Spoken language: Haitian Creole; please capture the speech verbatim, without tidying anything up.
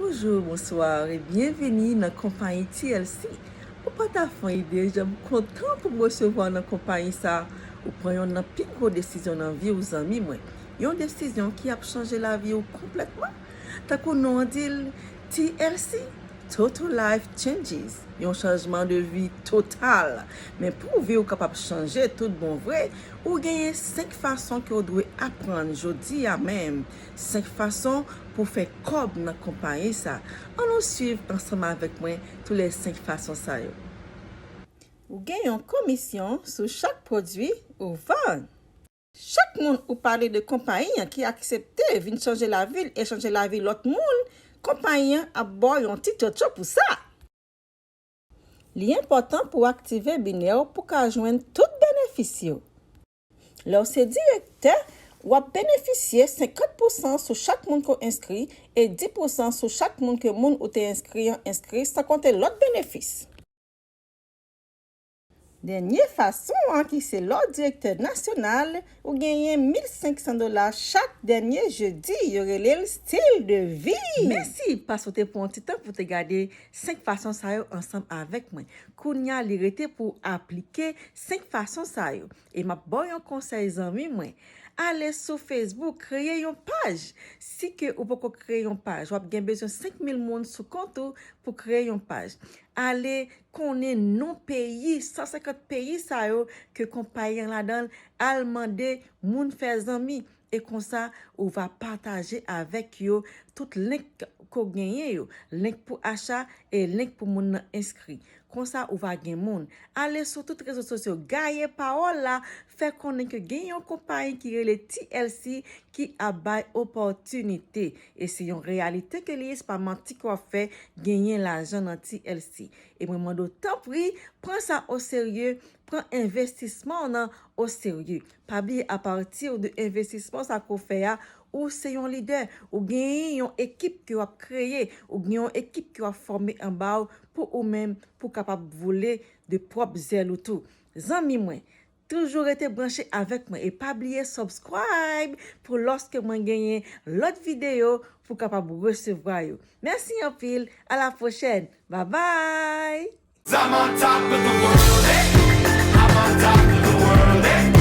Bonjou, bonswa e byenveni nan konpayi T L C. Ou pa ta fè yon ide jan m kontan pou m resevwa w nan konpayi sa. Ou pran yonn nan pi gwo desizyon nan vi w, zanmi mwen. Yon desizyon ki ap chanje lavi w konplètman. Tankou non an di l, T L C, Total Life Changes, yon chanjman de vi total. Men pou vi w kapab chanje tout bon vre, ou genyen senk fason ke w dwe aprann jodi a menm. Senk fason pou fè kòb nan konpayi sa. Ann nou swiv ansanm avèk mwen tou lè senk fason sa yo. Ou gen yon komisyon sou chak pwodui ou vann. Chak moun ou pale de konpayi an ki aksepte vin chanje lavi l e chanje lavi lòt moun, konpayi an ap ba w yon ti tchotcho pou sa. Li enpòtan pou w aktive binè w pou w ka jwenn tout benefis yo. Lè w se direktè, w ap benefisye senkant pousan sou chak moun ke w enskri e dis pousan sou chak moun ke moun ou te enskri an enskri, san konte lòt benefis. Dènye fason an, ki se lè w direktè nasyonal, ou genyen mil senk san dola chak dènye jedi. Yo rele l stil de vi. Mèsi paske w te pran yon ti tan pou w te gade senk fason sa yo ansanm avèk mwen. Kounye a, li rete pou w aplike senk fason sa yo. E m ap ba w yon konsèy, zanmi mwen. Ale sou Facebook, kreye yon paj. Si ke ou poko kreye yon paj, w ap gen bezwen senk mil moun sou kont ou pou kreye yon paj. Ale konnen non peyi, san senkant peyi sa yo ke konpayi an ladan l, al mande moun fè zanmi. E konsa, ou va pataje avèk yo tout link ke w genyen yo, link pou acha e link pou moun nan enskri. Konsa, ou va gen moun. Ale sou tout rezo sosyo, gaye pawòl la, fè konnen ke gen yon konpayi ki rele T L C ki ap bay opòtinite. E se yon reyalite ke li ye, se pa manti ke w ap fè, genyen lajan nan T L C. E mwen mande w, tanpri, pran sa oserye, pran envestisman w nan oserye. Pa bliye, apati de envestisman sa ke w fè a, ou se yon lidè, ou genyen yon ekip ke w ap kreye, ou gen yon ekip ke w ap fòme anba w pou ou menm, pou w kapab vole de pwòp zèl ou tou. Zanmi mwen, toujou rete branche avèk mwen e pa bliye subscribe pou lòske mwen genyen lòt videyo pou w kapab resevwa yo. Mèsi anpil, a la pwochèn, babay! I'm on top of the world, eh? I'm on top of the world, eh?